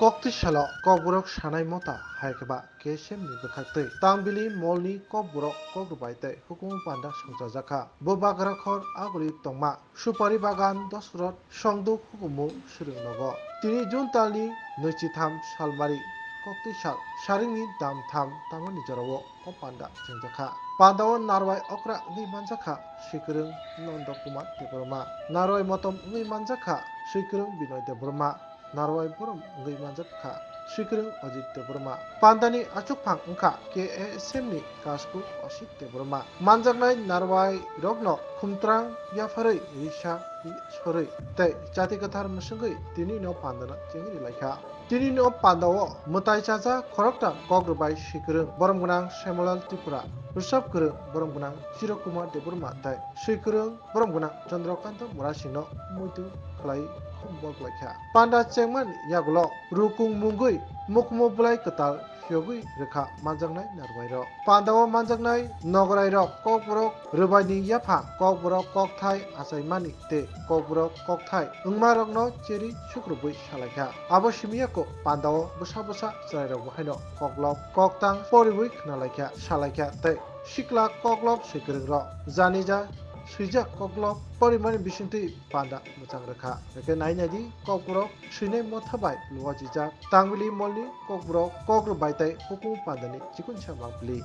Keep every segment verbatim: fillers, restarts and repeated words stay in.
Koktwi salo Kokborok sanai mota hai khe ba K S M ni bwkhaktwi Tangbili molni Kokborok kokrwbai tei hukumu panda songchajakha. Bo bagrakhor aguli tongma Supari Bagan Dosrot Songduk hukumu swrwng nogo. Tini June talni nwichitham salmari koktwi sal saringni dam tham tamani jorao o panda chengjakha. Pandao narwai okra wngwi manjakha Swikwrwng Nondo Kumar Debbarma, narwai motom wngwi manjakha Swikwrwng Binoy Debbarma, narwai borom wngwi manjakha Swikwrwng Ajit Debbarma. Pandani achukphang wngkha K S M ni Kasku Osit Debbarma. Manjaknai narwai rokno khumtrang yapharwi risa sorwi tei chati kwthar mwswngwi tinino pandano chengri laikha. Tinino pandao mwtai chacha khoroktham kokrwbai Swikwrwng borom gwnang Shyamlal Tripura, Rishabh Kwrwng borom gwnang Chirokumar Debbarma tei Swikwrwng borom gwnang Chandrakanta Murasingno muitu khlai khum bok laikha. Panda chengmani yagulo rukung mungwi mukhumu bwlai kwtal phiyogwi rwkha manjaknai narwai rok. Pandao manjaknai nogorai rok Kokborok rwbaini yaphang Kokborok kokthai achaimani tei Kokborok kokthai wngmarokno cheri sukrubwi salaikha. Abo simi yako pandao bwsa bwsa chwrairokbo haino koklop koktang poriwi khnalaikha, salaikha tei sikla koklop swikwrwng rok janija swijak koklop porimani bisingtwi panda mwchang rwkha. Hwnkhe nai naidi, Kokborok swinai motha bai luajijak Tangbili molni Kokborok kokrwbai tei hukumu pandani chikonsa mangpili.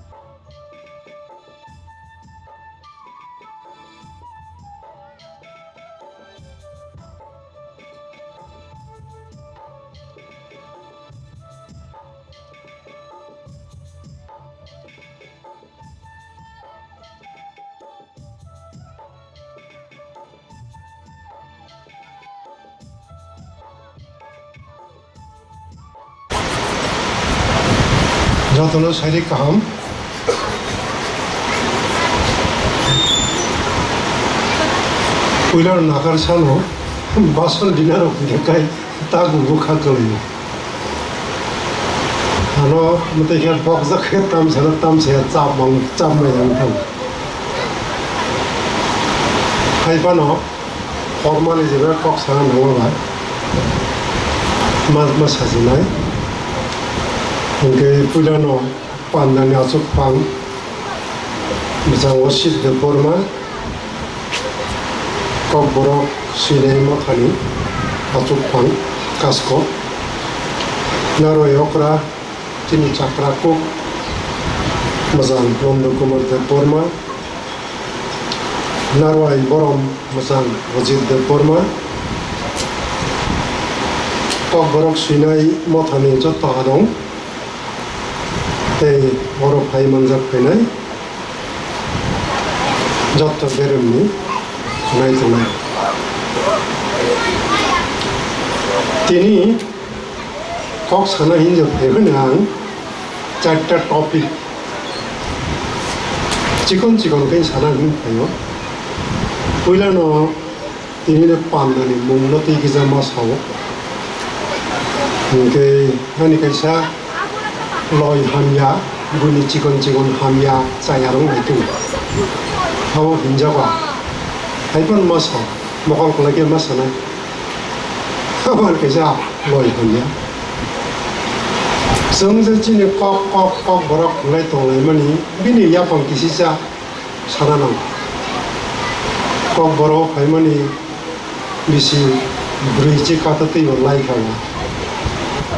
Jotono sairi kaham. Puila nakar sano bason dinaro hingke kai tabu bukha kalaio. Ano mwtai khe bokjak khe tamsano tamsaya chapmang chapmai ang thang. Hai phano Kokmani jeba kok sana nangma ba ma, ma sajinai. Hingke puilano pandani achuk phang, bwskango Sid Debbarma, Kokborok swinai mothani achuk phang, kasko, narwai okra, chini chakra kuk mwchang Nondo Kumar Debbarma, narwai borom mwchang Rajit Debbarma, Kokborok swinai mothani jotto adong tei oro phai manjak phainai jotto beremni khwnai tongnai. Tini kok sana hinjak phaimani ang charta topic chikon chikon khe sana hinwi phaio. Puilano tini pandani mungno twi kisa ma sao. Hingke ani kaisa loi hamya, buini chikon chikon hamya chayarok naitung. Abo hinjago. Haiphano ma sao, mokol kwlai khe ma sanai. Abo kaisa loi hamya. Chwng je chini kok, kok, kok borok hwnlai tonglaimani, bini yaphang kisisa sana nango. Kokborok phaimani bisi bwrwi che kata twibo lai kha o.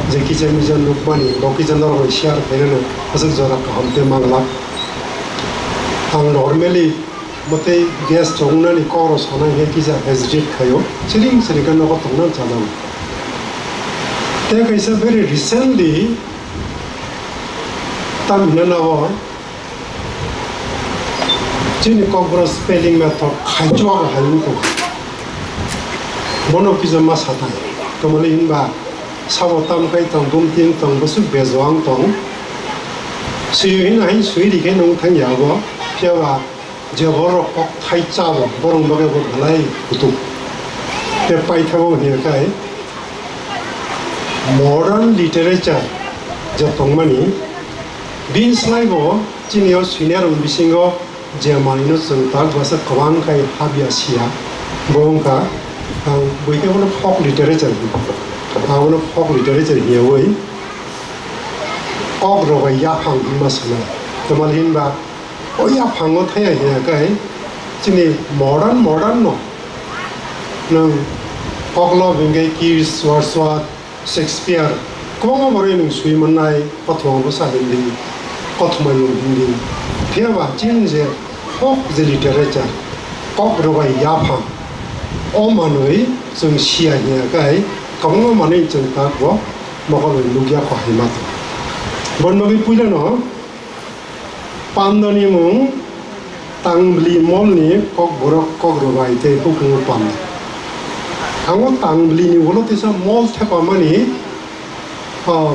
Je kisa misa nukmani, bo kisa norok bai share khainani aswk jora kaham tei manglak. Ang normally mwtwi guest chongnani kokrok sanai khe kisa hesitate khaio, siring siring khe nogo tongna chajago. Tei kaisa very recently tam hinwi nabo chini kokborok spelling method khaichuk hai wngkha. Bono kisa ma sathai. Tamoni hinba sabo tam khai tong, bumting tong, bwswk bejoang tong. Swi hino hai swi rikhe nung thang ya bo. Phiya ba je borok kok thai cha bo, borok bagwi bo belai kutuk. Tei paithago hiya khai modern literature je tongmani, bini slai bo chini o senior rok bisingo je manwino chwng tak bwsa kwbang khai habya siya, bo wngkha ang bui khe bono folk literature hino. Abono folk literature hiyawi kok rwbai yaphang hinma sanai. Tamni hinba o yaphango thaya hiya kai chini modern modern no nwng koklo bengkai Keats, Wordsworth, Shakespeare, kwbangma boroi nwng swi mannai, kothoma bwsa hindi, kothoma yung hindi. Phiyaba chini je folk je literature, kok rwbai yaphang, o manwi chwng siya hiya kai, kwbangma manwi chwng tak bo mokol bai nukya kho hai ma tong. Bon bagwi puila no Pandani mung Tangbili molni kokborok kok rwbai tei hukumu panda. Ang o Tangbili ni ulo tisa mol thepamani, ah,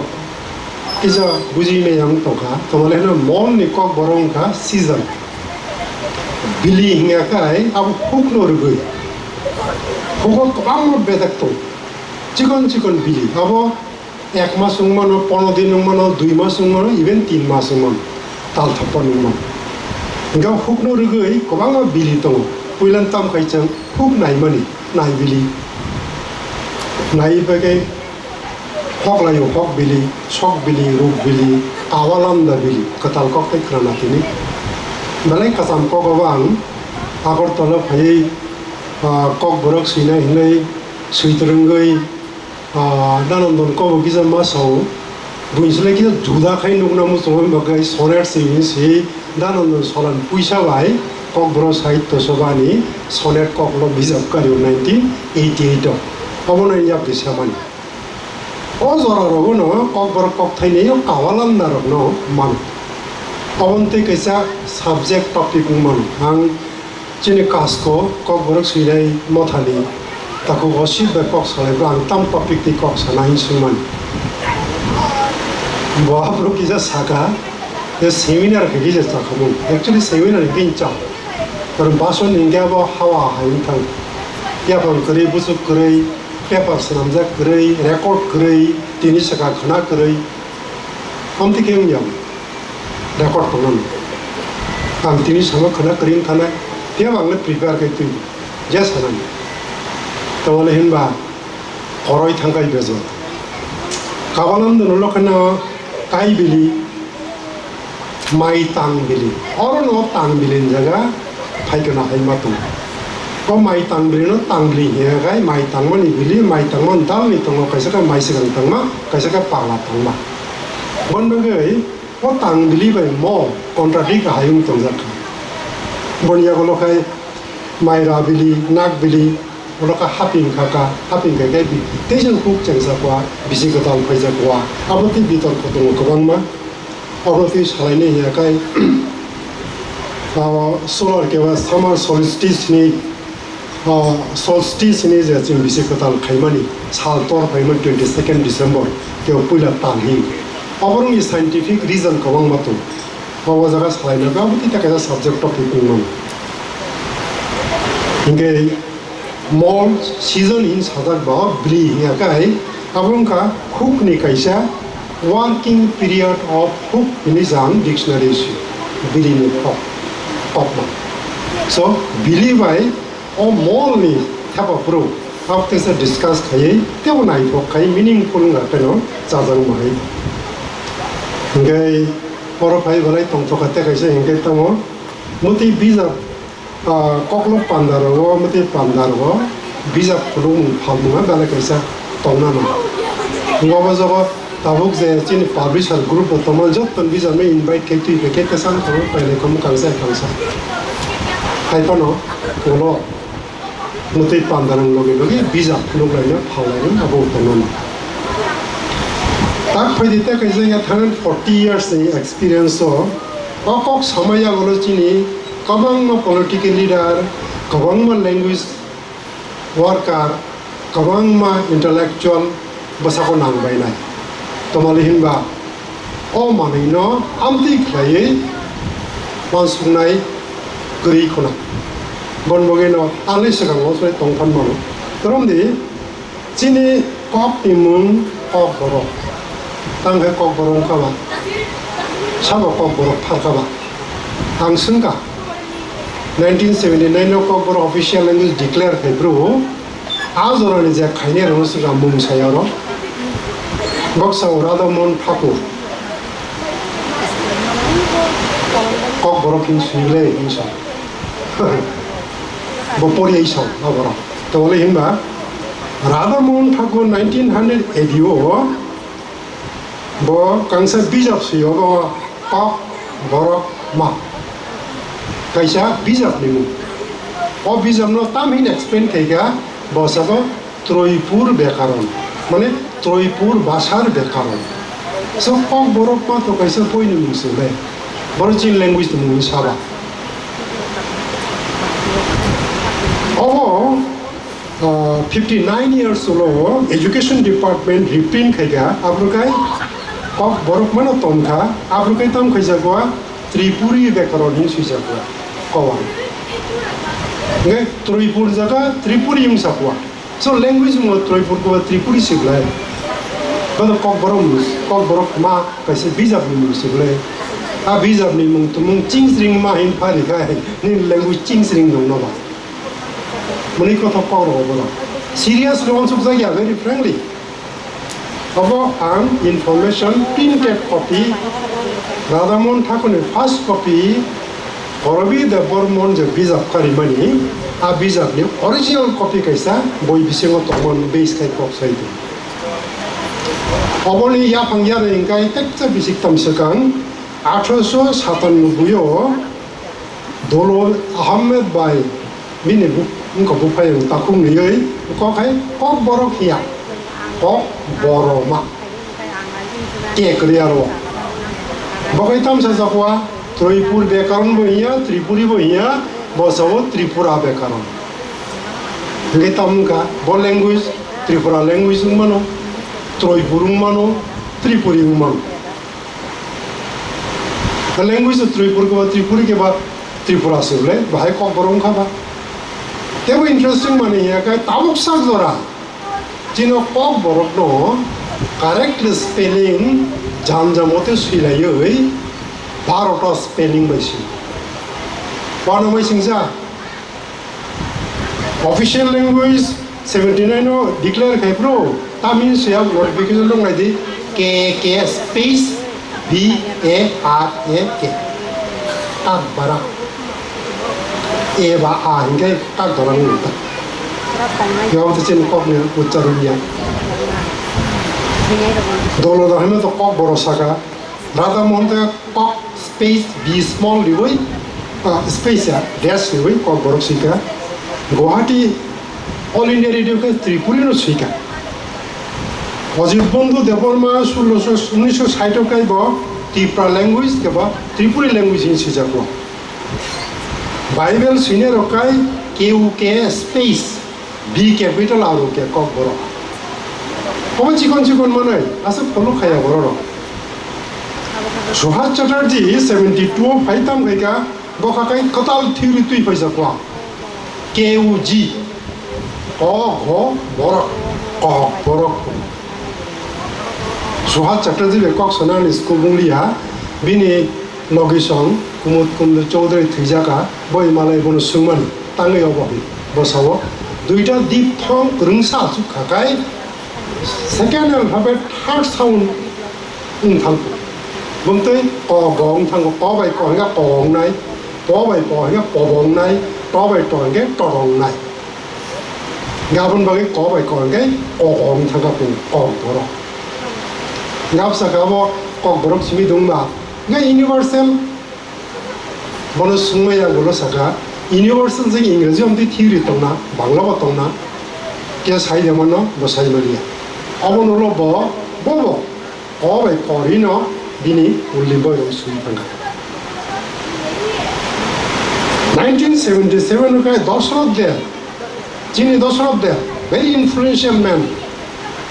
kisa buji maya wng tongkha. Tamale hwno molni kokborok wngkha season. Bili hingya kai abo hukno rwgwi. Hugo kwbangma bedek tong. Chikon chikon bili. Abo Ek mas wng mano, pondro din wng mano, dui mas wng mano, even tin mas wng mano, tal thappan wng mano. Hingke hukno rwgwi kwbangma bili tongo. Puilani tam khai chwng huk naimani, nai bili. Nai bagwi hok laio hok bili, sok bili, ruk bili, kawa landa bili, kwtal kok tei khwnana tini. Belai kwcham kok abo ang Agartala phaiwi, ah, kokborok swinai hinwi switrwngwi, Ah, Dhanandan kobo kisa ma sao, buini slai kisa juda khai nukna muchungo, hwnba khe sonnet simi si Dhanandan Solan puisa bai Kokborok Sahitya Sabha ni sonnet koklo bijap kario nineteen eighty eight o. Obono yabdi samani. O jora rogo no Kokborok kokthaini o kawalamda rok no mano. Oboni tei kaisa subject topic wng mano. Ang Chini kasko Kokborok swinai mothani takhuk o seat bai kok salai bwrang tam topic tei kok sana hing swngmani. Bo aphuru kisa saka, je seminar khe kisa chakhamung. Actually seminar hingke cha. Karon bason hingke abo hawa hai wngthang. Yaphang kwrwi, bwswk kwrwi, paper swnamjak kwrwi, record kwrwi, tini saka khwna kwrwi. Amtwi khe wngya. Record tongnani. Ang tini samo khwna kwrwi wngkha nai, phiya bo ang le prepare khai twi, je sanani. Tamoni hinba, horoi thangkai bejor. Kabalam dono lokhano kai bili, mai tang bili. Oro no tang bili ni jaga phai khwna hai ma tongo. O mai tang bili no tang bili hiya gai, mai tangmani bili, mai tangmani dal ni tongo, kaisa khe mai swkang tangma, kaisa khe pala tangma. Bon bagwi, O tang bili bai mo contradict hai wng tongjak kha. Boni yagulo khai mai ra bili, nak bili, olo kha haping kha ka, haping khai khai bi, tei chwng kuk chengsa kua, bisi kwtal phaijak kua. Abo tei bitorko tongo kwbangma. Abo tei salainai hiya khai, ah, solar keba summer solstice ni O solstice hini je chwng bisi kwtal khaimani sal tor phaimani twenty second December, tei o puila tal hi. Oborokni scientific reason kwbangma tongo. O jaga salaina khe abo tei kaisa subject topic wngmano. Hinkhe mol season hin sajak ba bili hiya khai abo wngkha hukni kaisa working period of huk hini jang dictionary si bilini kok, kokma. So bili bai O molni thepa phuru abo teisa discuss khaiwi teibo naithok khai meaningful wngkha kheno chajak mahai. Hinkhe oro phai belai tongthok kha tei kaisa hinkhe tamo mwtwi bijap, ah, koklo panda rogo mwtwi panda rogo bijap phunukmung phalmung belai kaisa tongnano. Hinkhe obo jogo Tabuk je chini publisher group bo tongma jottoni bijapno invite khai twi bai khe kwchang tongo pailai kha mwkang se kangsa. Hai phano ulo mwtwi pandarang logi logi bijap phunuk laino phal laino abo tongmani. Tak phaidi tei kaisa ya thangnani forty years ni experience o o kok samaya ulo chini kwbangma political leader, kwbangma language worker, kwbangma intellectual bwsako nang bainai. Tamoni hinba o manwino amtwi khlaiwi uansuknai kwrwi khuna. Bon bagwino ani swkango soi tong phan mano. Romdi chini kokni mung Kokborok. Tang khe Kokborok wngkha ba? Sabo Kokborok pharkha ba? Ang swngkha. Nineteen seventy nine o Kokborok official language declare khai phuru, a jorani je khainai rokno swkang mung sai oro, Boksa o Radha Mohan Thakur. Kokborok hin sui le hin sa. Bo pori ai sa, no borok. To wale hinba Radha Mohan Thakur nineteen hundred eighty o bo kangsa bijap sui o bo Kokborok ma. Kaisa bijap ni mung. O bijap no tam hin explain khai kha, bo sabo Troipur Bekaron, mane Troipur Bhasar Bekaron. So Kokborok ma to kaisa boi ni mung se le. Boro chin language ni mung saba. Obo, ah, fifty nine years ulo education department reprint khai kha, abro kai Kokborok mano ton kha, abro kai tam khai jagwa Tripuri Bekaron hin sui jagwa. Kowa. Ngai Troipur jaga Tripuri yung sakwa. So language mo Troipur ko Tripuri siblai. Bado Kokborok mus, Kokborok ma kaisa bijap ni mung siblai. A bijap ni mung to mung chingsring ma hin phari kai. Ni language chingsring dong no ba. Muni kotha kok rok bono. Serious rok uansuk jak ya, very frankly. Obo ang information printed copy, Radhamon Thakurni first copy, Korobi Debbarmon je bijap karimani, a bijapni original copy kaisa boi bisingo tongmani base khai kok sai di. Oboni yaphang yarwi hingkai teksa bisik tam swkang, athroso satannobboi o Dolo Ahmed bai bini buk-, wngkha buphayung takhuk nwiwi kok hai Kokborok hiya, Kokboroma. Ke kwrwi aro. Bo khai tamsa jakwa, Troipur bekaron bo hiya, Tripuri bo hiya, bo sabo Tripura bekaron. Hingke tam wngkha, bo language, Tripura language wngmano, Troipur wngmano, Tripuri wngmano. Language o Tripur keba Tripuri keba Tripura se bole, bahai Kokborok wngkha ba. Tebo interesting mani hiya khe tabuk sak jora. Chino Kokborok no correct spelling janja mote swilaiwi barota spelling bai swi. Wano mai singsa. Official language seventy nine o declare khai phuru, tamni siyang notification rok nai di, K K space B A R A K. Kak bara. E ba a hingke kak bara nung ta. Yong te chen kok ni ucharun ya. Dolo da hino to Kokborok saka. Radha Mohan te Kok space B small riwi, ah, space ya, dash riwi Kokborok swikha. Guwahati All India Radio khe Tripuri no swikha. Ajit Bandhu Debbarma sulosho, unisho sait o kai bo Tipra language khe ba Tripuri language hin swijakgo. Bible swinai rok kai K U K space B capital R O K Kokborok. Obo chikon chikon manai, aswk follow khaya bororok. Suhas Chatterjee seventy two o phai tam khaika, bokha kai kwtal theory twi phaijak kha. K U G. Ko, go, borok. Kokborok. Suhas Chatterjee bai kok sanani school wnglia, bini logisong Kumud Kumud Chowdhury thwijaka, boi malai bono swngmani. Tangwi obo hai bwsao duita diphthong kwrwngsa achuk kha kai second alphabet third sound wng thang kho. Bumtwi ko go wng thang kho, ko bai ko hwnkhe ko wngnai, po bai po hwnkhe po bo wngnai, to bai to hwnkhe to wngnai. Gabon bagwi ko bai ko hwnkhe ko go wng thang kha, ko borok. Gabsa gabo Kokborok simi dongba, hwnkhe universal. Bono swngmaya ulo saka, universal je Ingreji omtwi theory tongna, Bangla bo tongna, khe sai de mano, bo sai maliya. Obono ulo bo, bo bo, ko bai ko rino bini ulni boirok swi thangkha. Nineteen seventy seven o khe Dosroth de, Chini Dosroth de, very influential man.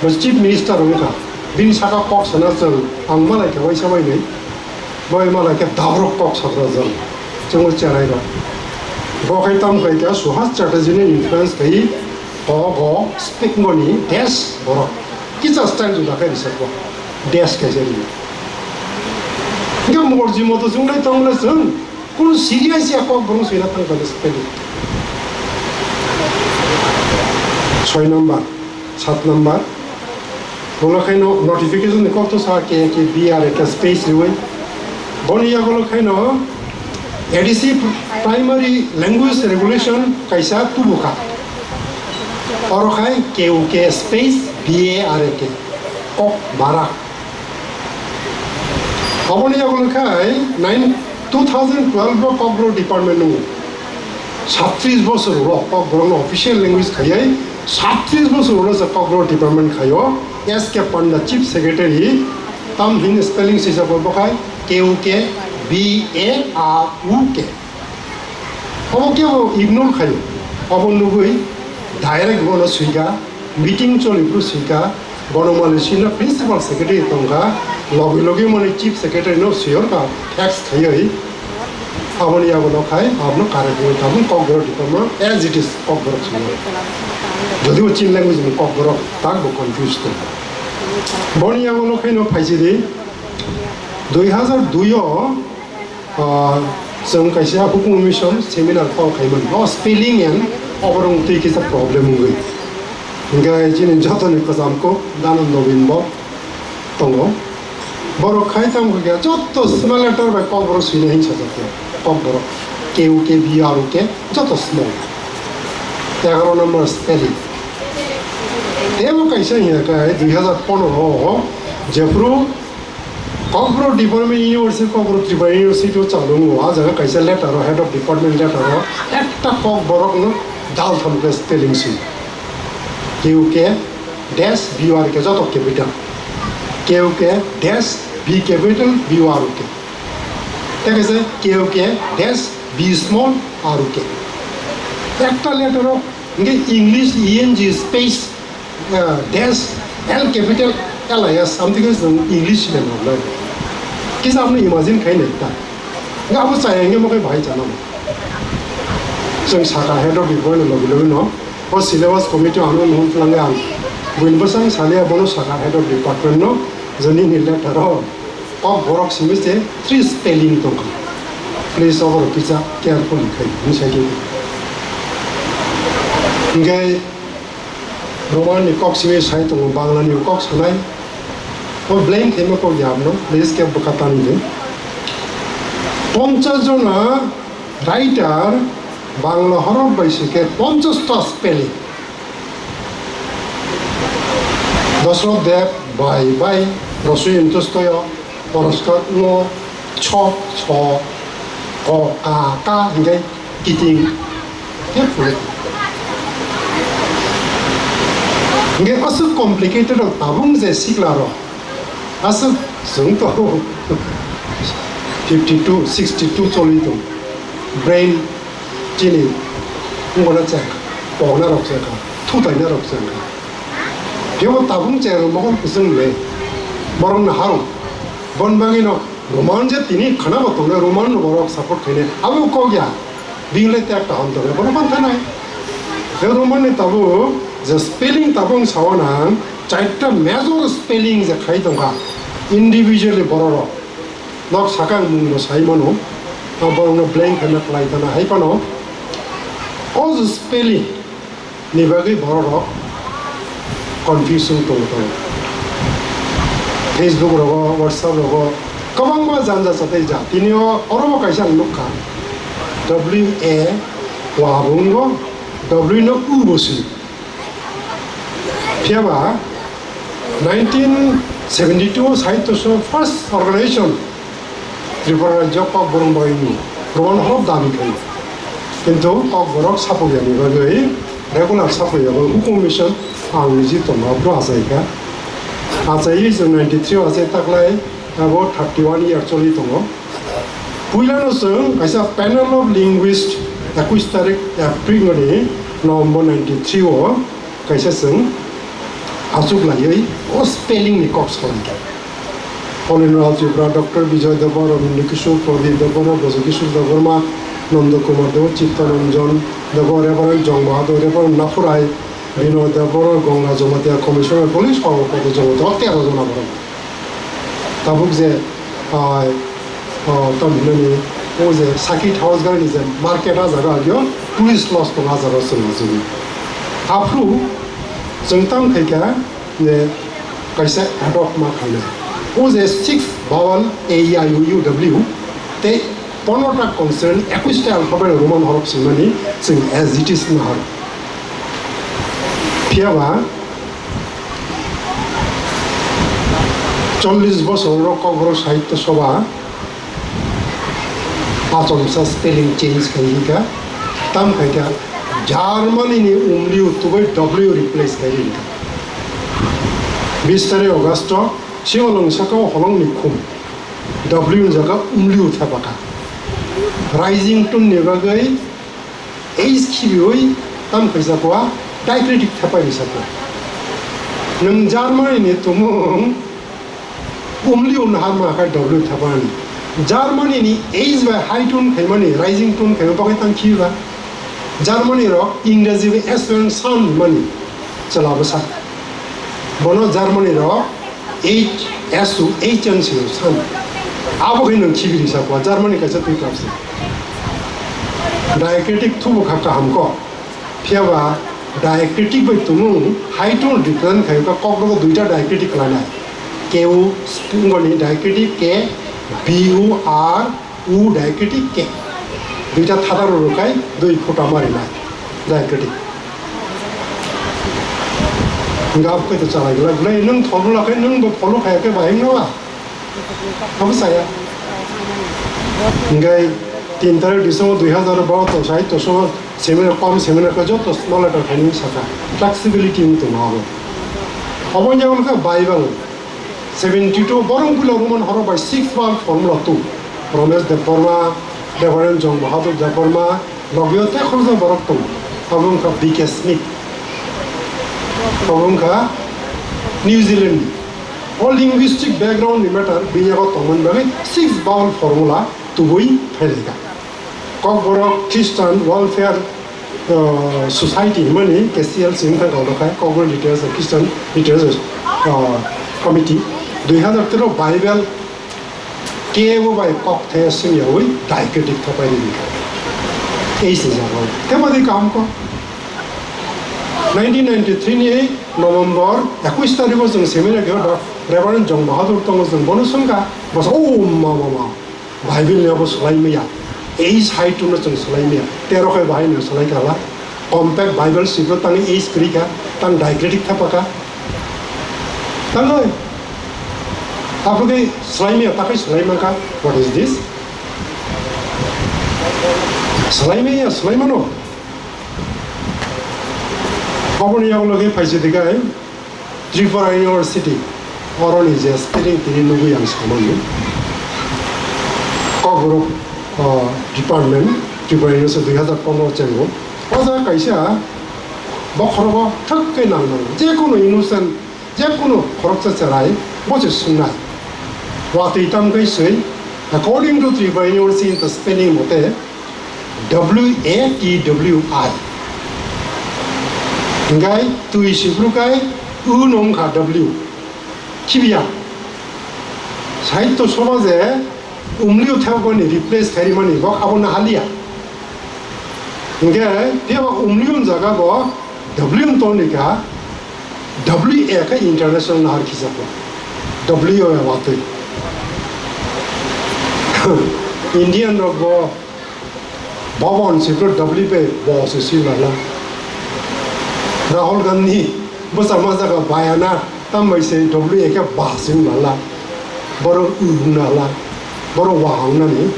Bo chief minister wngkha. Bini saka kok sana chwng, ang malai khe waisa wainwi. Bo malai khe dabrok kok sakra jwng. Chwngno cherai rok. Bo khai tam khai kha Suhas Chatterjee ni influence khai ko go speak moni des borok. Kisa style juda khai rijak bo. Des kaisa ri. Hingke morji moto chwng nai tong le chwng. Kunu serious ya kok borok soina thang kha spelling. Soi number, sat number. Bono khaino notification ni kok to sa K K B R K space riwi. Boni yagulo khaino A D C primary language regulation kaisa tubuka. Oro khai K U K space B A R A K. Kok bara. Aboni yagulo khai nine, two thousand twelve o Kokborok department nungo. Satris bosor ulo Kokborok no official language khaiwi satris bosor ulo se Kokborok department khaio. S K Panda chief secretary, tam hin spelling sisa bo khai K U K B A R U K. Obo kebo ignore khaio. Obo nugwi direct bono swika, meeting choli phuru swika, bono mani sino principal secretary tongkha, logi logi mani chief secretary no swiyor ka text khaiwi. Aboni yago no khai, abono correct wngwi tabuk Kokborok department as it is Kokborok swiyo. Jodi o chin language ni Kokborok tak bo confused tong. Boni yago no khaino phaisidi dui hazar dui o Ah, chwng kaisa hukumu mission seminar kok khaimani. O spelling and oborok twi kisa problem wngwi. Hingkhe chini jotoni kwcham kok Dano Nobin bo tongo. Borok khai tamo khe joto small letter bai Kokborok swina hin sajak ya. Kokborok. K U K B R U K joto small. Egaroh number spelling. Tebo kaisa hiya khe dui hazar pondro o jephru Kokborok Department University, Kokborok Tripura University o chalo wngkha, o jaga kaisa letter o, head of department letter o, ekta Kokborok no dal tham khe spelling swi. K U K dash B U R K joto capital. K U K dash B capital B U R K. Tei kaisa K U K dash B small R U K. Ekta letter o hingke English E N G space Ah, dash, L capital L I S, something is English le no lai. Kisa amno imagine khai nai ta. Nga abo chaya nge mo kai bahai chana mo. Chwng saka head of department logi logi no. O syllabus committee ano nuhun tlang ang. Buin bwsang salia bono saka head of department no. Jani ni letter o. Kokborok simi se three spelling tongkha. Please, oborok kisa carefully khai, hwnwi sai khe. Hingkhe Roman ni kok simi sai tongo, Bangla ni kok sanai. O blame khaima kok ya abno, please khe bwkha tani de. Ponchas jona writer Bangla horok bai se khe ponchas ta spelling. Dosrot Deb bai bai roswi intustoyo poroskar no chok so ko ka ka hingke kiting khe phuru. Hingke aswk complicated o tabung je sikla rok aswk chwng to fifty two, sixty two choli tong brain. Chini wngmano chekha, pokna rok chekha, thutaina rok chekha. Phiya bo tabung chaya rok mokol kwchwng le, borok no harung. Bon bagwi no Roman je tini khana bo tongnai, Roman no borok support khainai. Abo kok ya, bini le tek kaham tongnai, borok man thanai. Je Roman ni tabuk je spelling tabuk sawana, chaita major spelling je khai tongkha, individually borok rok. Nok sakang mung no sai mano, o borok no blank khe na kwlai tana hai phano. O je spelling ni bagwi borok rok confusion tongo tongo. Facebook rogo, WhatsApp rogo kwbangma janja chatai ja. Tini o oro bo kaisa ang nukha. W A wa bo wngo, W no U bo swi. Phiya ba nineteen seventy two Sahitya Sabha first organization Tripura Rajya Kokborok bagwi ni Roman horof dabi khaio. Kintu Kokborok sapukyani bagwi regular sapukya bagwi hukum mission ang niji tongma bro achaikha. Achaiwi chwng ninety three o achai taklai abo thirty one year choli tongo. Puilano chwng kaisa panel of linguist ekush tarik April ni November ninety three o kaisa chwng achuk laiwi o spelling ni kok salaikha. Holinal Tripura, Doctor Bijoy Debbarma, Rabindra Kishore, Pradip Debbarma, Braja Kishore Debbarma, Nanda Kumar Debbarma, Chitta Ranjan Debbarma, Reverend Jong Bahadur Debbarma, Naphurai Binoy Debbarma, Ganga Jamatia Commissioner, Police Power Koto Jamatia, tero jona borok. Tabuk je, ah, ah, tam hinani, o je Circuit House gari ni je market a jaga agio, tourist lodge tong a jaga chwng achugwi. Aphru chwng tam khaikha je kaisa ad hoc ma khainai. O je six vowel A, E, I, O, U, W tei pondro ta consonant, ekwis ta alphabet Roman horok swimani chwng as it is nahar. Phiya ba chollish bosor oro Kokborok Sahitya Sabha achomsa spelling change khai rikha, tam khai kha Germany ni umliu tubui W replace khai rikha. Bis tarik August o Simalwng saka o holong ni khum W ni jaga umliu thepakha. Rising tone ni bagwi H khibiui tam khaisa kua diacritic thepai risa kua. Nwng Germany ni tumung umliu nahar ma khai W thepani. Germany ni H bai high tone khaimani, rising tone khaima bagwi tang khiba. Germany rok Ingreji bai S O N sound mani chwla bwsa. Bono Germany rok H S O H N C O san. Abo khe nwng khibiri sakwa, Germany kaisa twi kapsi. Diacritic thubo kha kaham kok. Phiya ba diacritic bai tumung high tone represent khai kha, kok rogo duita diacritic khlainai. K U, wngoni diacritic K, B U R, U diacritic K. Duita thada rw rwkhai dui khuta marinai diacritic. Gap khe to chalai glak, "Blai, nwng thormula khe nwng bo follow khaya khe bahai wngna ba?" Abo saya. Hingkai tin tarik December dui hazar bahatur sahitya sabha seminar, kom seminar khe joto small letter khainwi sakha. Flexibility wng tongo abo. Obo wngya wngkha Bible. Seventy two borok puila Roman horok bai six bar formula two. Ramesh Debbarma, Reverend Jong Bahadur Debbarma, logio tei khoroksa borok tongo. Abo wngkha B K Smith. Abo wngkha New Zealand ni. O linguistic background ni matter bini yago tongmani bagwi six vowel formula tubui phailaikha. Kokborok Christian Welfare, uh, Society hwnmani K C L C wngkha, Kokborok Literature, Christian Literature, uh, Committee. Dui hazar tero Bible K O bai kok the swngyaui diacritic thopai rikha. Ei se jago. Tei badi kaham kok. Nineteen ninety three ni November ekwis tarikh o chwng seminar khe Reverend Jong Bahadur tongo, chwng bono swngkha, bosa, "O ma, ma, ma." Bible ni abo swlai maya. Ei side no chwng swlai maya. Tero khai bahai no swlai kala. Compact Bible sibro tang ei kwrwi kha, tang diacritic thapa kha. Tang oi. Abo khe swlai maya, ta khai swlai man kha. What is this? Swlai maya, swlai mano. Aboni yagulo khe phaisidi khe Tripura University, oroni je spelling tini nugui ang samani. Kokborok, ah, department, Tripura University dui hazar pondro chengo. O jaga kaisa bokhorogo thwk khe nang nang. Je kono innocent, je kono khoroksa cherai, bo se sungnai. Watwi tam khe swi, according to Tripura University in the spelling mote, W A T W I. Hingkai twi sibru kai u no wngkha W. Khibiya. Sahitya Sabha je umliu thepmani replace khaimani bok abo na haliya. Hingke phiya ba umliu jaga bo W tonika W A khe international nahar khijago. W A watwi. Indian rok bo Bhavan se khe W bai bo se si lala. Rahul Gandhi bwsa ma jaga Wayanad, tam bai se W A khe ba se lala. Borok u hwnna la. Borok wa hwnna ni.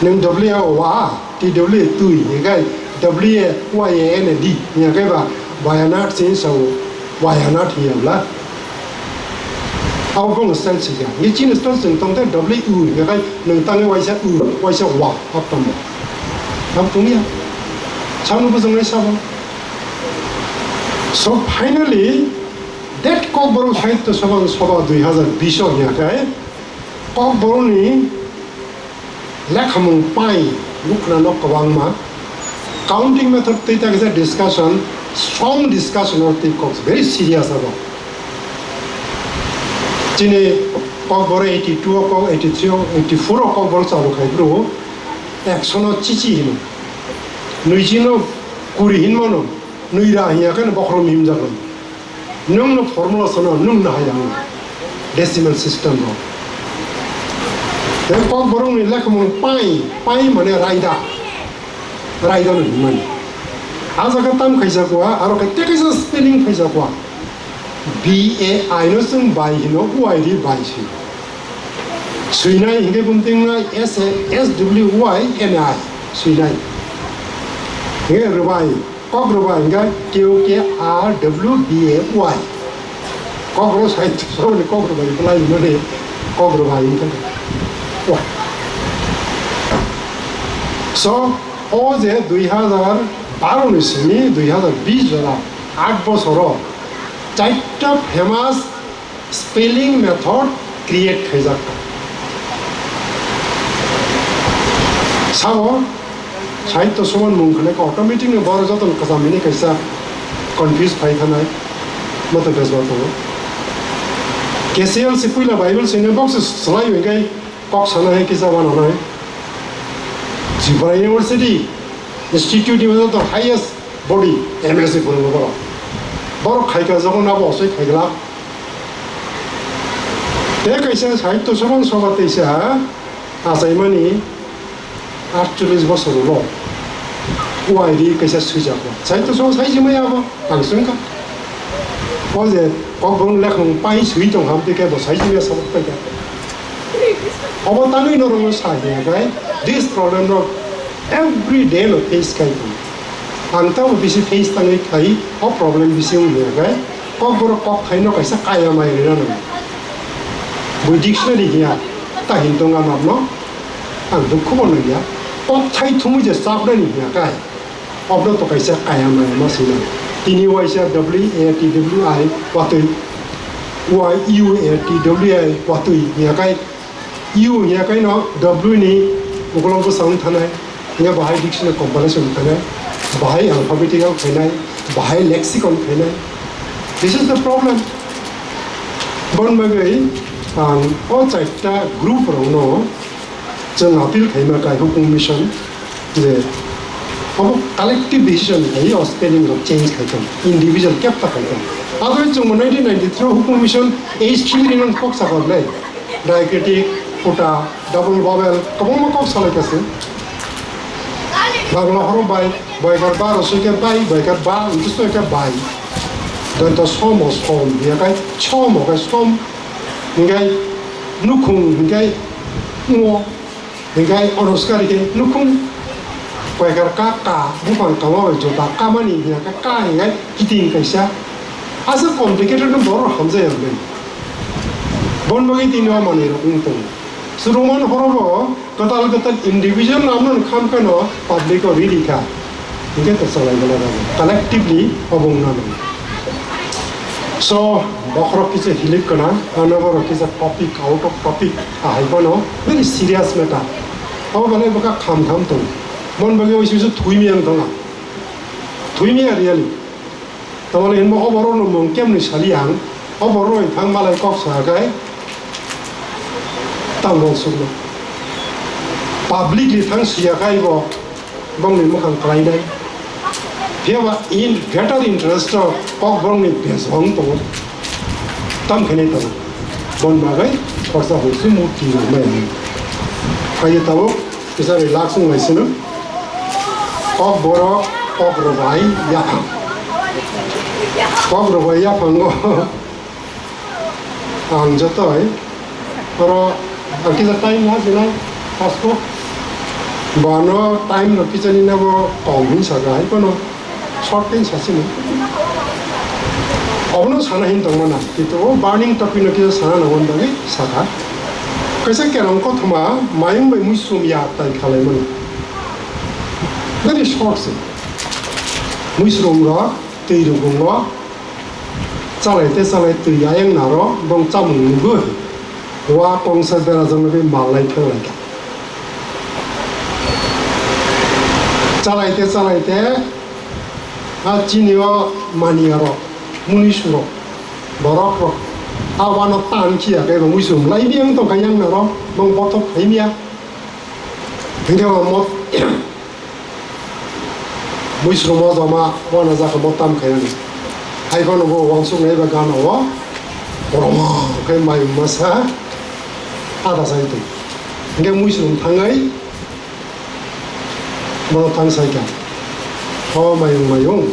Nwng W A wa, T W A twi, hinkhe W A Y A N A D, hinkhe ba Wayanad se sao, Wayanad hiya la. Abo bong style sika. Ngi chini style sing tong te W U ya kai nung tangi waisa U, waisa wa, hap tong. Hap tong ya. Samno bujung nai sabo. So finally, that Kokborok Sahitya Sabha, Sabha dui hazar bish ya kai. Kokborok ni lekhamung pai bukra no kwbangma. Counting method tei ta kisa discussion, strong discussion or tei kok very serious abo. Chini Kokborok eighty two o kok, eighty three o, eighty four o Kokborok chalu khai bro. Ekso no chichi hino. Nui chino kuri hin mano. Nui ra hiya kan bokhrom him jagon. Nwng no formula sono, nwng no hai ang decimal system ro. Tei Kokborok ni lekhamung pai, pai mane raida, raida no hinmani. A jaga tam khaijakwa, aro khe tei kaisa spelling khaijakwa. B A I no chwng bai hino, Y D bai si. Swinai hinkhe bumting nai S A, S W Y N I, swinai. Hinkhe rwbai, kok rwbai hinkhe Q K R W B A Y. Kok rw sai, sorry, kok rwbai belai mani kok rwbai hinkhe. Wah. So, o je dui hazar baro ni simi dui hazar bish jora, aat bosoro, charta famous spelling method create khaijak. Sabo, sahitya soman mung khanai khe automatic no borok jotono kwcham hini kaisa confuse phai khanai, moto besma tongo. K C L C puila Bible sini box slai hwnkhe kok sanai hai kisa wananai. Tripura University Institute ni joto highest body M S C phwrwngo borok. Borok khaika jogon abo osoi khaigla. Tei kaisa sahitya soman soba teisa achaimani aatchollish bosor ulo Y D kaisa swijak bo. Sahitya soman saijimai abo ang swngkha. O je kokborok lekhamung pai swi tong ham tei khe bo saijimai sabok paikha. Obo tangwi norokno sa hiya bai this problem rok every day no face khai tong. Ang tamo bisi face tangwi khai o problem bisi wng hiya bai. Kokborok kok thaino kaisa kaya mai rina nang. Bui dictionary hiya, ta hin tong amar no. Ang dukhu bo nang ya. Kok thai thumui je chapnani hiya kai. Obno to kaisa kaya mai ma sina. Tini waisa W A T W I watui. Y U A T W I watui hiya kai. U hiya kaino W ni ukolog bwsang thanai, hiya bahai dictionary compilation thanai, bahai alphabetical khainai, bahai lexicon khainai. This is the problem. Bon bagwi ang o chaita group rokno chwng appeal khaima kai hukung mission. Je obo collective decision khai o spelling rok change khai tong, individual kepta khai tong. Aboni chwngbo nineteen ninety-three o hukung mission H T B rinang kok sakor le. Diacritic, futa, double vowel, kwbangma kok salai kasi. Bagla horo bai, boikar ba rosoi khe bai, boikar ba, ntusoi khe bai. Donto somo som, hiya kai somo kai som, hinkhe nukhung, hinkhe ngo. Hinkhe onoskari khe nukhung paikar ka ka, buphang kama bai jota kamani hiya ka ka hinkhe kiting kaisa. Asa complicated no borok hamjai ang bai. Bon bagwi tini o manwi rok wng tongo. Swrwngmani horo bo kwtal kwtal individual namno kham kheno public o riri kha. Hinkhe to chalai gala gala. Collectively obo wngna nango. So, bokhorok kisa hilik kana, ano borok kisa topic, out of topic, ahai bono very serious matter. Obo bale bwkha kham kham tongo. Bon bagwi oisu su thwimi ang tonga. Thwimi a really. Tamoni hinba oborok no mung kemni sali ang. Oborok no thang malai kok sa kai. Tang bong sukno. Publicly thang siya kai bo. Bongni mukhang kwlainai. Phiyaba in greater interest o kok bongni bejong tongo. Tam khenai tongo. Bon bagwi khorsa hwnkhe mukti rwmai. Kaiye tabuk kisa relax wng lai sino. Kok borok, kok rwbai yaphang. Kok rwbai yaphango. Ang jotoi oro ang kisa time na sinai pasko. Bano time no kisa ni nebo kong hin saka hai kono short time sasini. Obono sana hin tongmana, kintu o burning topic no kisa sana na won dagi saka. Kaisa kerong kothoma mayung bai muisum ya tai khalai mani. Very short se. Muisum rok, twi rok. Chalai te chalai twi ayang naro bong chamung nugwi wa kongsa bera jang nugwi malnai thanglai kha. Chalai te chalai te a chini o mani aro muni suro borok rok a wano tan khiya khe bong muisum lai biyang tong kha yang naro bong bothop khai miya. Hingke bo mo muisromo joma wana jaka mo tam khainani. Hai phano bo uansuk nai ba gana o, kormo khe mayung masa ada sai tong. Hingke muisung thangai bono tang sai kha. O mayung, mayung,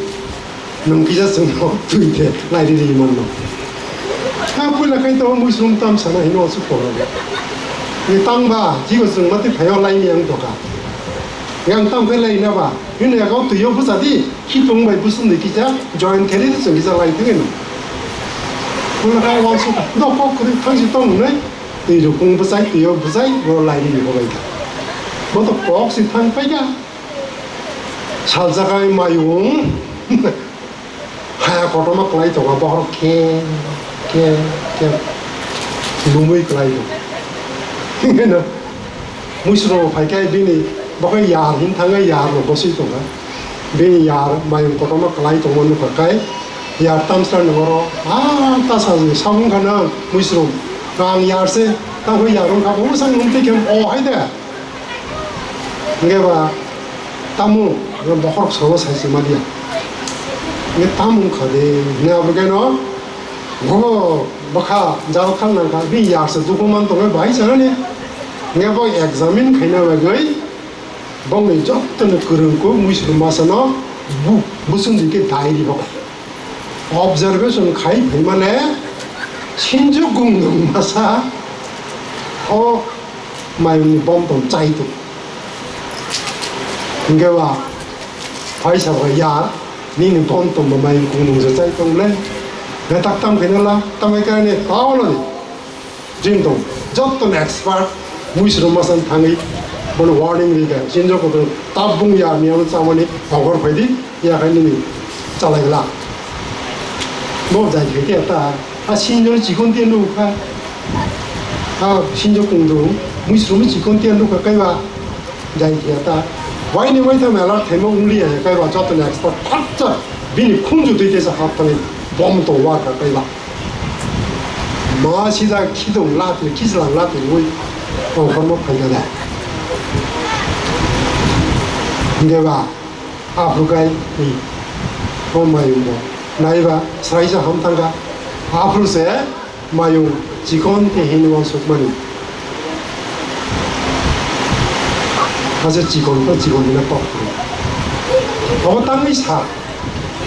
nwng kisa chwngno twi de lai ri ri manno. Ha puila khai to muisung tam sana hino uansuk ko. Ni tang ba, jibo chwng mati phaio lai ni ang doka. Yang tam khai lai na ba, hino yakau twi yo bwsa di. Khitong bai bwswng di kisa join khe ri chwng kisa lai thangwi no. Bono kha uansuk do kok kwrwi thang si tong nai. Twi rukung bwsai, twi o bwsai, bo lai ri bo bai kha. Bo to kok si thang pai kha. Sal jagai mayung. Haya kotorma kwlai tongo bohrok khe, khe, khe. Lumui kwlai tongo. Hingke no. Muisro phai khe bini bo khe yar hin thangwi yar no boswi tongo. Bini yar mayung kotorma kwlai tongma nukha khe yar tamsra ni oro ah ta sa ni samung kha nang muisro ang yar se ta bo yar wng kha bo sang nung tei khe o hai de. Hingke ba tamo bokhorok sobo sai se ma dia. Hingke tamo wng kha de hingke abo khe no bo bwkha jal khal nang kha bini yar se duku man tongwi bahai sanani. Hingke bo examine khaina bagwi bongni jottoni kwrwngkuk muisru masano bu-, busungdi khe dai ri bo. Observation khai phaimale sinjo gungdung masa o mayungni bom tong chai tong. Hingke ba phaisa ba ya nini bom tong bo mayung gungdung se chai tong le. Betak tam khaina la tamai kani taola ni. Jin tong, joto ni expert, muisru masan thangwi, bono warning ri kha, sinjo kotor tabung ya miyano chamani hogor phaidi, ya khai nini chalai gla. Bo jai khai khe ta, a sinjo chikon tiya nuk kha, a sinjo kungdung, muisru mi chikon tiya nuk kha kaiba, jai khe ta, waini waitham alert thaima wng liya kaiba, joto ni expert, phatsa, bini khunju twi tesa hap thangwi, bom to war kha kaiba. Ma sida khidong latwi, khichlang latwi wi tongkhormo phaikha da. Hingke ba, aphuru kai, i, o mayung bo. Naiba, sraisa ham thangkha. Aphuru se mayung chikon te hini uansukmani. Ase chikon to chikon hino kok. Obo tangwi sa.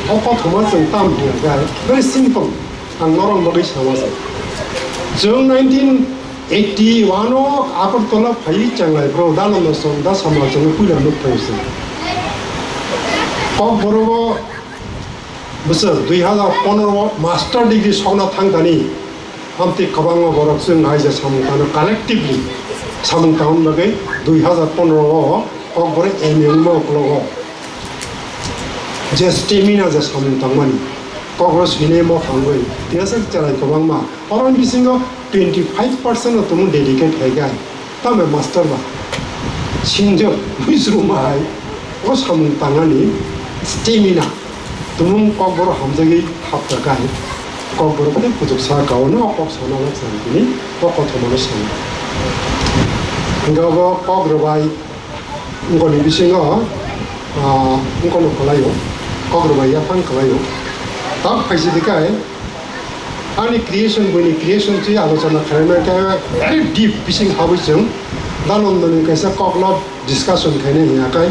O kothoma chwng tam hiya khe, very simple. Ang norok bagwi sama se. Chwng nineteen eighty one o Agartala phaiwi Chenglai bro Dananda Chowk da samla chwngno puila nuk phai se. Kokborok o bwswk dui hazar pondro o master degree sokna thangkani. Amtwi kwbangma borok chwng hai je samung tangno collectively samung tangna bagwi dui hazar pondro o Kokborok M A wngma uklogo je stamina je samung tangmani, Kokborok swinai mothangwi tiyasa chwrai kwbangma. Oroni bisingo twenty five percent no tumung dedicate hai kha. Tamo master ba sinjo muisruma hai o samung tangmani stamina. Tumung Kokborok hamjagwi hapta kai. Kokborok tei kuchuk sa kaono o kok sana lak sani tini o kothomano sani. Hingke obo kok rwbai wngkoni bisingo, ah, wngkono kwlaio, kok rwbai yaphang kwlaio. Tak phaisidi kai ani creation, buini creation twi alochona khlaimani khe very deep bising habwi chwng Danandani kaisa koklop discussion khainai hwnyakhai,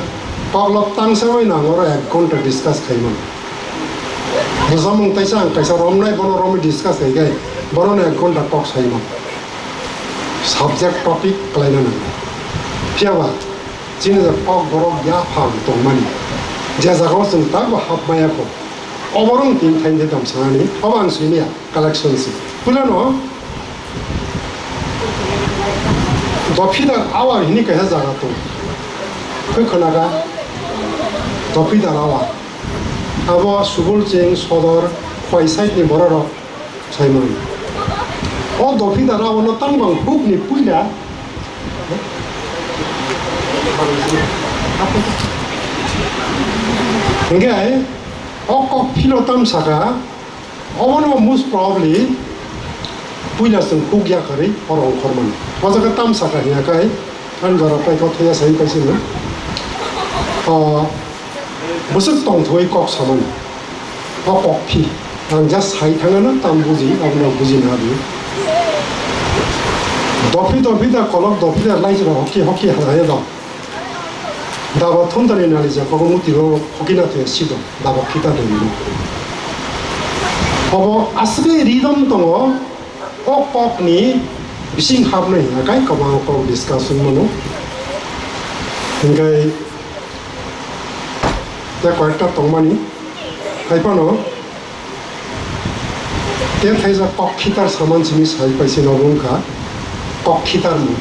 koklop tangsa bai nang oro ek ghonta discuss khaimano. Bwsamung taisa ang kaisa romnai, bono romwi discuss khaikhai, bono ek ghonta kok saimano. Subject topic kwlaina nango. Phiyaba chini je kokborok yaphang tongmani, je jagao chwng takbo hapmaya kho, oborok tini thaini thaitam sanani, obo ang simiya. Collection se. Puilano Dophidar Awar hini kaisa jaga tong. Khe khwnaga Dophidar Awar. Abo Subulching, Sodor, Khwai side ni borok rok saimano. O Dophidar Awar no tang bang huk ni puila. Hingke o kok philo tam saka. Obono most probably puila chwng huk yakarwi oro ongkhormani. O jaga tamsa kha hiya khai, ani jora paikha thwiya sai paisino. O bwswk tongthogwi kok samani. O kok phi. Ang just sai thangano tam buji, abono bujina di. Dophri dophri da kolok dophri da lai jora hoki hoki halaya dong. Daba thumdani nali je kogo muti o hoki na te sido daba khita de ni. Obo asli rhythm tongo, o kok ni bising hapnai akai kobang kok discussion mano. Hingai te koyekta tongmani, hai phano Tei thaisa kok khitar saman simi sai paisino obo wngkha kok khitar mung.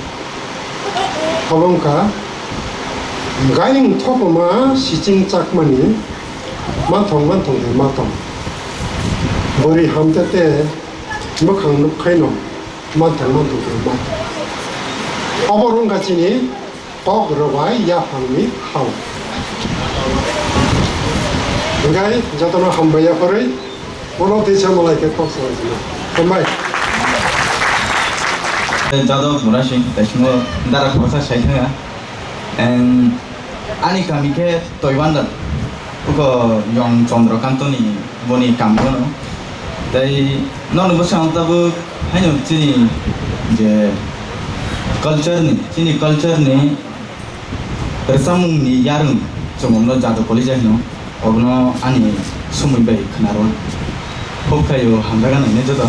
Obo wngkha gairing thopoma siching chakmani mathong mathong khe mathong. Bwrwi hamte te mwkhang nukhaino mathong mathong khe mathong. Obo wngkha chini Kok rwbai yaphangni hao. Hingkhai jotono hambai yaphorwi ulo teisa malai khe kok salai sino. Hambai. Jadok Murasing, taisingo dara khoroksa sai thanga. And ani kami khe Toibanda, uko Yong Chandrakantoni boni kami bono. Tei nono bwskango tabuk haino chini je culture ni, chini culture ni rwchapmung ni yarwng chwng omno jado kolija hino, obono ani sumui bai khwnaro. Hub khaio hamjaga nainai joto.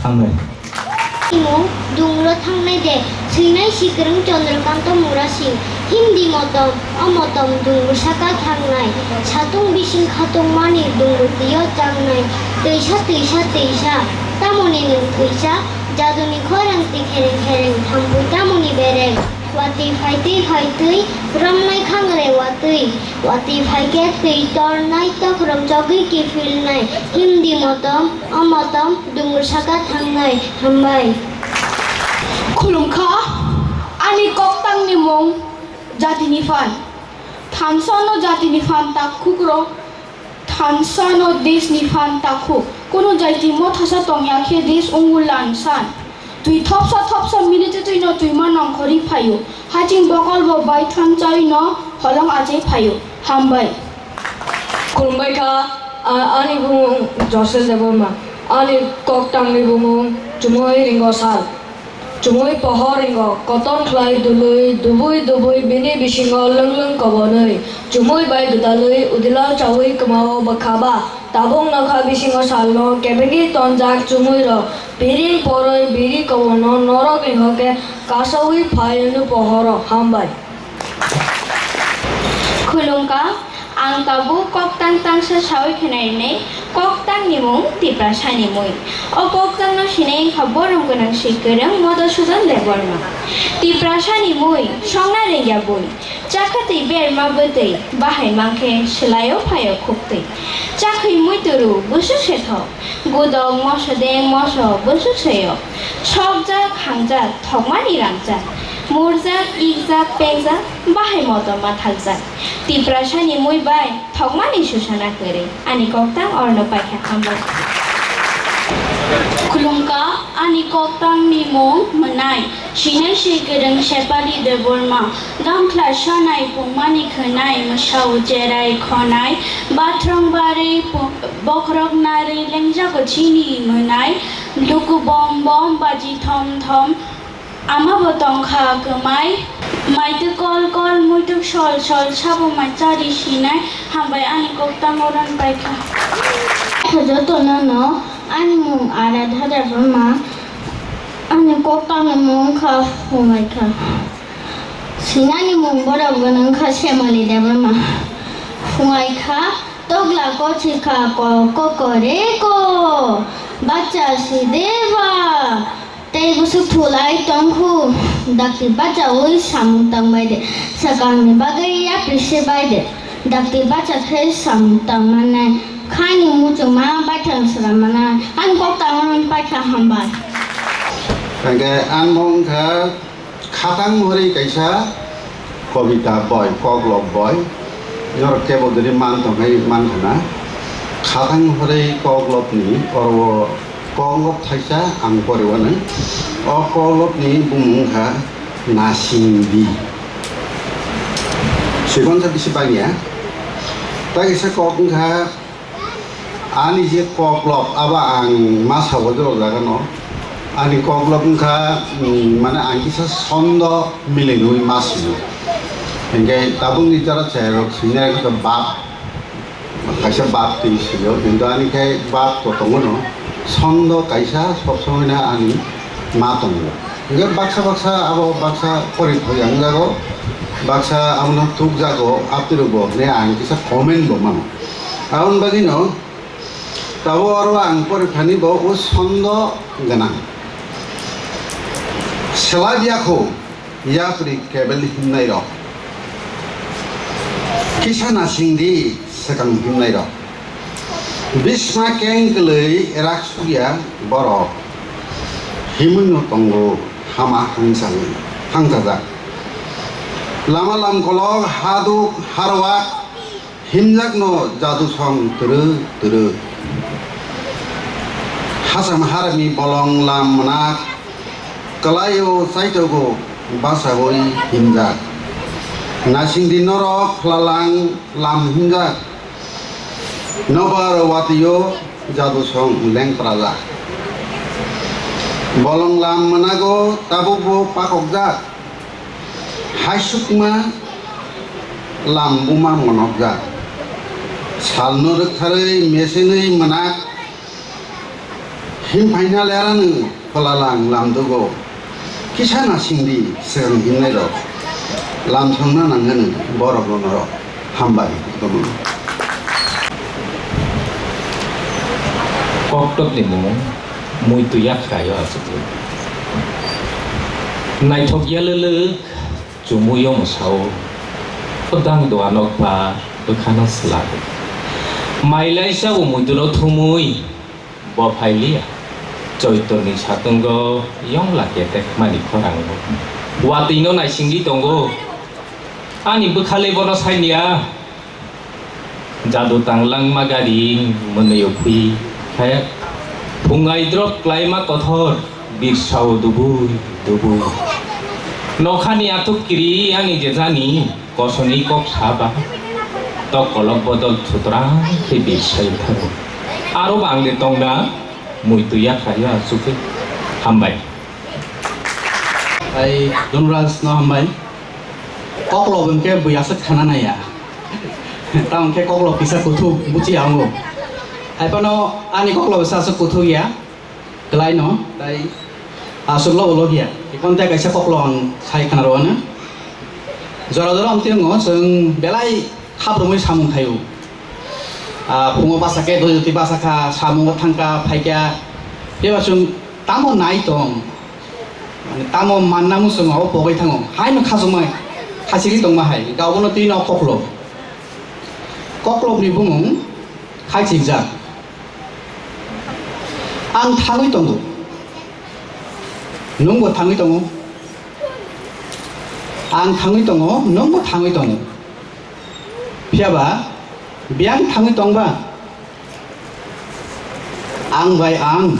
Hambai. Imung dunglo thangnai de, swinai si kwrwng Chandrakanta Murasing, himdi motom, o motom dungrwsaka thangnai, satung bising khatungmani dungrwtwio changnai, twisa, twisa, twisa, tamoni nwng thwisa, Jaduni khorang twi khereng khereng, thampui tamoni bereng. Watwi phaitwi phaitwi, romnai khangrei watwi. Watwi phaikhe twi tornai tokhrom chogwi kiphilnai. Himdi motom, o motom, dungur saka thangnai. Hambai. Khulumkha, ani koktangni mung Jatini phan. Thansa no jatini phan takhuk rok, thansa no desh ni phan takhuk. Kunu jaiti mothasa tongya khe desh ungul lan san. Twi thopsa thopsa minute twi no twima nongkhorwi phaio. Haching bokol bo bai thanchai no holong achai phaio. Hambai. Khulumbai kha, a-, ani bumung Joseph Debbarma. Ani koktangni bumung Chumui Ringo Sal. Chumui pohor ringo, kotor khlai dului, dubui dubui bini bisingo lwng lwng kobonwi. Chumui bai gwdalwi udilao chaui kwmao bwkha ba. Tabuk nokha bisingo salno kebengwi tonjak chumui rok. Piring poroi biri kobono norok ni hoke kasaui phai hwnwi pohoro. Hambai. Khulumkha, ang tabuk koktang tangsa saui khwnai rwnai, koktangni mung Tiprasani mui. O koktangno sinai wngkha borom gwnang swi kwrwng Madhusudan Debbarma. Tiprasani mui, songna rwngya bui, chakha twi berma bwtwi, bahai mankhe swlaio phaio khuktwi. Chakhwi muituru bwswk se thok, gudok moso deng moso bwswk se yok. Sokjak, hangjak, thokmani rangjak, murjak, ikjak, pengjak, bahai motom ma thaljak. Tiprasani mui bai thokmani susana kwrwi. Ani koktang orno paikha, hambai. Khulumkha, ani koktangni mung Mwnai. Sinai se kwrwng Sepali Debbarma. Gamkhla sanai pungmani khwnai, mwsao cherai khonai, bathrong barwi pu-, bokhorok narwi lengjago chini mwnai. Luku bom bom baji thom thom, ama bo tongkha kwmai. Maituk kol kol, muituk sol sol, sabo mai chari sinai. Hambai, ani koktang oron paikha. Jotono no, ani mung Aradha Debbarma, ani koktangni mung kha Hungaikha. Sinani mung borok gwnang kha Semali Debbarma. Phungai kha tokla kochi kha ko kokore ko. Bacha si deba. Tei bwswk thulai tong khu. Dakti bacha ui samung tang bai de. Swkang ni bagwi yapri se bai de. Dakti bacha khe samung tang mannai. Khaini muchungma baithang sra mannai. Ani kok tangmani paikha hambai. Hingke ang bo wngkha. Khatang hori kaisa kobita boi, koklop boi, norok kebo diri man tongkhai man khana. Khatang hori koklopni oro koklop thaisa ang poriwano. O koklopni bumung wngkha Nasingdi. Sikonsa bisi bangya. Ta kisa kok wngkha. Ani je koklop, abo ang ma sabo jora jaga no. Ani koklop wngkha, mm, mane ang kisa sondo milinwi ma sio. Hingke tabukni jora chayarok swinai khe bap, kaisa bap twi sio, kintu ani khe bap to tongo no. Sondo kaisa sob somoi no ani ma tongo. Hingke baksa baksa abo baksa pori thoi ang jago, baksa abono tuk jago, apni rok bo hwnwi ang kisa comment bo mano. Aboni bagwino tabuk oro ang poriphani bo o sondo gwnang. Sela biyakho yapri kebel himnai rok. Kisa nasingdi swkang himnai rok. Bisma keng kwlwi rak sukya borok. Himwino tongo hama hangsa-, hangchajak. Lama lamkolok haduk harwak. Himjakno jadu song twrwk twrwk. Hasam harami bolong lam mwnak, kwlaio chaitogo basaui himjak. Nasingdi norok phlalang lam himjak. Nobar watio jadu song lengprajak. Bolong lam mwnago tabukbo pakokjak. Haisukma lam buma monokjak. Salno rwktharwi mesenwi mwnak. Himphaina lerano phola lang lamdugo. Kisa nasingdi swkang himnairok. Lam thangna nangani borok ronorok. Hambai. Koktopni mung. Muitu yakhraio achukwi. Naithok yalwlwk chumuio mwsao. Kwdang doanok ba bwkhano swlagwi. Mailaisa bo muituno thumwi bo phailiya. Choitoni satungo yongla ketekmani khorango. Watwino naisingwi tongo. Ani bwkhale bono sailiya. Jadu tanglang magari mwnwi ukhui khe phungai drop klaima kothor birsao dubui dubui. Nokhani athuk kiri ani jejani kosoni kok saba tok kolok bodol sutrang khe birsai thango. Aro bangde tongna muitu yakhrayo achukwi hambai. Ai Dhonraj no hambai. Koklo hwnkhe bui aswk khana naiya. Tamo khe koklo kisa kuthuk buchi ya wngo. Hai phano ani koklo se aswk kuthuk ya, kwlai no, tai aswk lo ulo ya. Ikonte kaisa koklo ang sai khna rw ano. Jora jora amtwi wngo, chwng belai khap rwmwi samung khaio. Ah, phungo basa khe doti doti basa kha, samungo thang kha, phai kha. Bebak chwng tamo nai tong? Mane tamo manna muchungo o pogwi thango. Haino khachukmai, khachigwi tongma hai. Hwnkhe obono twi no koklo. Koklopni bumung khaichikjak. Ang thangwi tongo. Nwngbo thangwi tongo. Ang thangwi tongo, nwngbo thangwi tongo. Phiya ba biyang thangwi tong ba? Ang bai ang,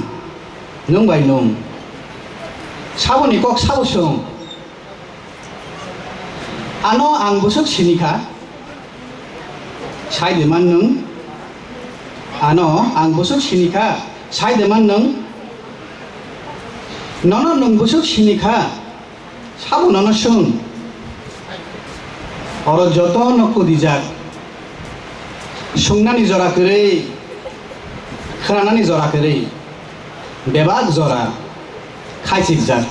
nwng bai nwng. Saboni kok sabo swng. Ano ang bwswk sini kha, sai de man nwng. Ano ang bwswk sini kha, sai de man nwng. Nono nwng bwswk sini kha, sabo nono swng. Oro joto no kudijak. Sungnani jora kwrwi, khwnanani jora kwrwi, bebak jora khaichikjak.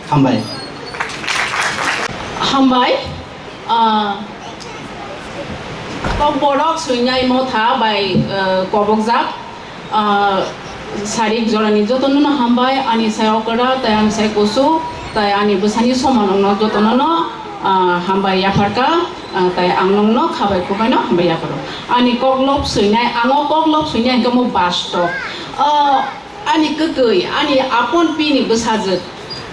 Hambai. Hambai. Ah, kok borok swingnai motha bai, ah, kobokjak. Ah, sarik jorani jotono no hambai, ani sai okra, tai ani sai kusu, tai ani bwsani somanokno jotono no, ah, hambai yapharka, ah, tai ang nokno khabai khubaino hambai yapharo. Ani koklop swinai, ang o koklop swinai hwnkhe mo basto. Ah, ani kwtwi, ani apon pini bwsajwk,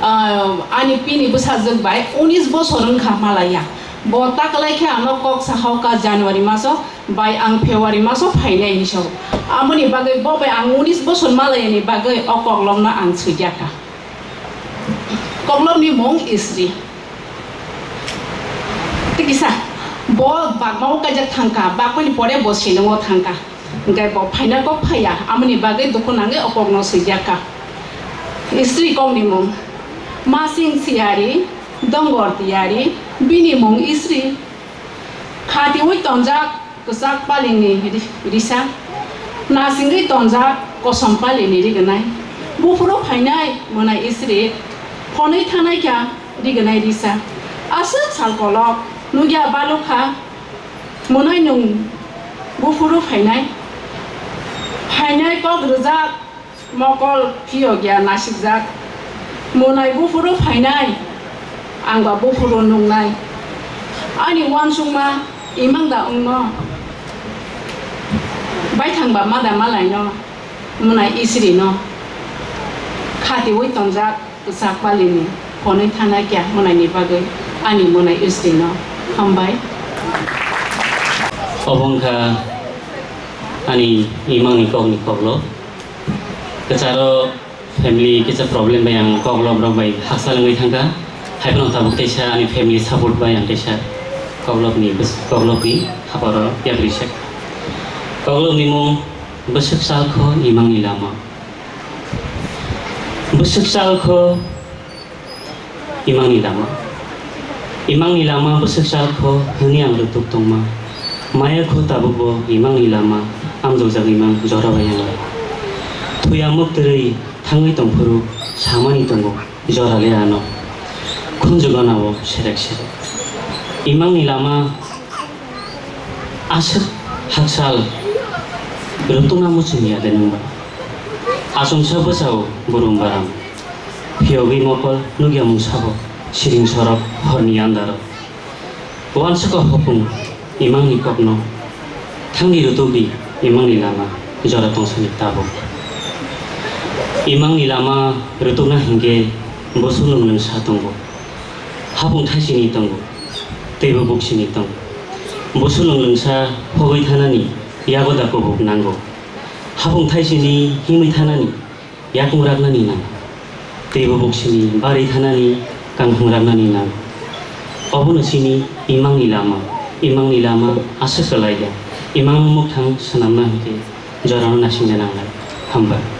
ah, ani pini bwsajwk bai unis bosor wngkha malaya. Bo taklai khe ano kok sahoka January maso. Bai ang February maso phainai hinwi sao. Amoni bagwi bo bai ang unis bosor malayani bagwi o koklopno ang swijak kha. Koklopni mung Isri. Tei kisa, bo bagmao kaijak thangkha, bagmani pore bo silongo thangkha. Hwnkhe bo phaina kok phaiya, amoni bagwi dukhu nangwi o kokno swijak kha. Isri kokni mung Masing Siyari, Dongor Tiyari, bini mung Isri. Khatiwi tonjak kwchak palini ri-, risa, nasingwi tonjak kosom palini rignai. Buphuru phainai mwnai Isri, phonwi thanai kha rignai risa. Aswk sal kolok nukya balukha mwnai nwng buphuru phainai. Phainai kok rwjak. Mokol phiyok ya nasikjak. Mwnai buphuru phainai, ang ba buphuru nuknai. Ani uansukma imang da wngno, baithang ba ma da malaino, mwnai Isrino. Khatiwi tonjak kwchak palini, phonwi thanai kya mwnaini bagwi ani mwnai Isrino. Hambai. Obo wngkha ani imangni kokni koklo. Kwcharo family kisa problem bai ang koklop rok bai hakchal wngwi thangkha. Haiphano tabuk teisa ani family support bai ang teisa koklopni bwswk koklopni haparo yapri se. Koklopni mung bwswk salkho imangni lama. Bwswk salkho Imangni lama. Imangni lama bwswk chal kho hwnwi ang rwtuk tongma. Maya kho tabuk bo imangni lama amjokjak imang jora bai yang lai. Thwi amuk twrwi thangwi tongphuru samani tongo jora le ano. Khunju gana o serek serek. Imangni lama aswk hakchal rwtwkna muchung ya de nwng ba? Achomsa bwsao burum baram, phiyogwi mokol nukya mungsabo siring sorok horni andaro. Wansukha hopung imangni kokno, thangni rutukdi imangni lama jora tongsani tabuk. Imangni lama rutukna hinkhe bo sulung lwngsa tongo, hapung thaisini tongo, teibo buksini tongo. Bo sulung lwngsa phogwi thanani yago da kubuk nango. Hapung thaisini himwi thanani yakung raknani nang, teibo buksini barwi thanani kankhung raknani nang. Obono chini imangni lama, imangni lama aswk kwlai ya, imangno mwkhang swnamna hinkhe jorano naisingna nangnai. Hambai.